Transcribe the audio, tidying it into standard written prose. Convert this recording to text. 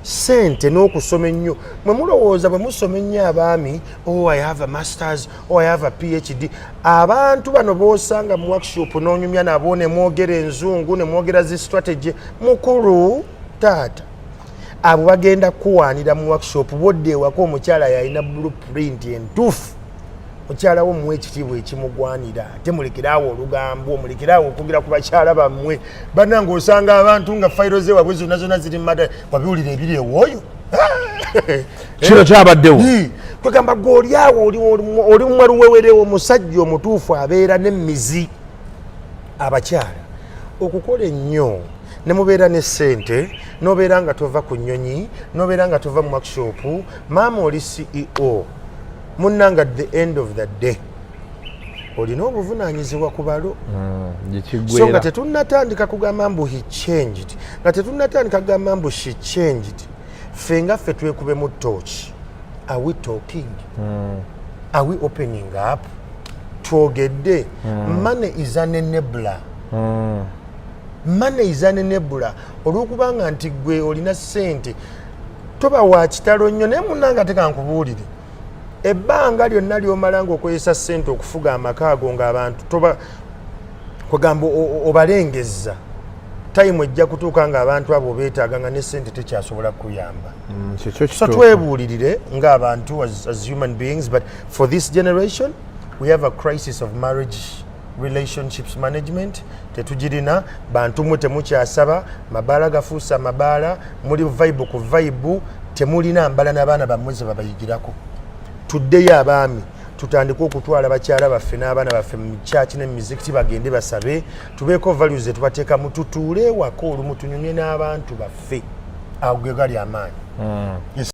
Sente n'okusoma ennyo, mwe mulowooza bwe musoma ennyo abaami, "Oh, I have a masters, oh, I have a PhD." Abantu bano b'osanga mu workshop n'onyumya nabo ne mwogera enzungu ne mwogera zi strategy, mukulu taata, abo bagenda kuwaanira mu workshop. Bwodda ewaka, omukyala yalina blueprint entuufu. Mukyala wo muwe ekitiibwa ekimugwanira, ate mulekeraawo olugambo, mulekeraawo okwogera ku bakyala bammwe. Bannange, osanga abantu nga fayiro ze wabwe zonna zonna ziri mumada. Wabiwulira ebiri ewooyo? Kino kyabaddewo. Kwegamba gwe oli awo oli mwaluwewerewo. Omusajja omutuufu abeera n'emizi. Abakyala, okukola ennyo ne mubeera ne ssente, n'obeera nga tova ku nnyonyi, n'obeera nga tova mu workshop, maama oli CEO, munnanga, at the end of the day olina obuvunaanyizibwa ku balo. So nga tetunnatandika kugamba mbu he changed, nga tetunnatandika kugamba mbu she changed, ffe nga ffe twekubemu tooki. Are we talking? Are we opening up? Twogedde? Money is an enabler. Money is an enabler. Olwokubanga nti gwe olina ssente, toba wa kitalo nnyo. Naye munnanga, tekankubuulire, ebbanga lyonna lyomala nga okozesa ssente okufuga amaka ago, ng'abantu toba kwegamba obalengezza, time ejja kutuuka ng'abantu abo beetaaga nga ne ssente tekyasobola kukuyamba. So twebuulirire ng'abantu as human beings. But for this generation, we have a crisis of marriage relationships management. Tetugirina. Bantu mwe temukyasaba, mabaala gafuuse amabaala, muli vibe ku vibe, temulina mbala n'abaana bammwe ze babayigirako. Tuddeyo abaami, tutandike okutwala bakyala baffe n'abaana baffe mu kyaki ne mumizikiti, bagende basabe, tubeeko values zetubateekamu, tutuule ewaka olumu tunyumye n'abantu baffe. Ago ge gali amaanyi. Yes.